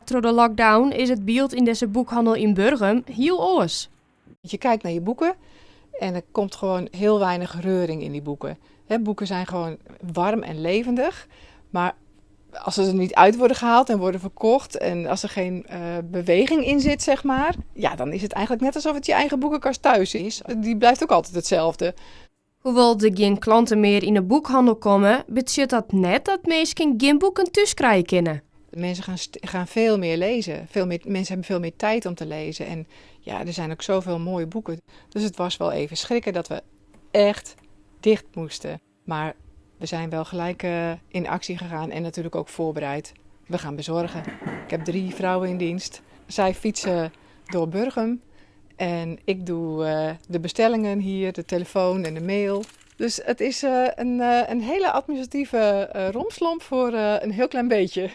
Troch de lockdown is it byld yn dizze boekhannel yn Burgum hiel oars. Je kijkt naar je boeken en er komt gewoon heel weinig reuring in die boeken. Boeken zijn gewoon warm en levendig, maar als ze er niet uit worden gehaald en worden verkocht en als er geen beweging in zit, zeg maar, ja, dan is het eigenlijk net alsof het je eigen boekenkast thuis is. Die blijft ook altijd hetzelfde. Hoewol't der gjin klanten mear yn 'e boekhannel komme, betsjut dat net dat minsken gjin boeken thús krije kinne. Mensen gaan veel meer lezen. Veel meer, mensen hebben veel meer tijd om te lezen. En ja, er zijn ook zoveel mooie boeken. Dus het was wel even schrikken dat we echt dicht moesten. Maar we zijn wel gelijk in actie gegaan en natuurlijk ook voorbereid. We gaan bezorgen. Ik heb 3 vrouwen in dienst. Zij fietsen door Burgum. En ik doe de bestellingen hier, de telefoon en de mail. Dus het is een hele administratieve romslomp voor een heel klein beetje.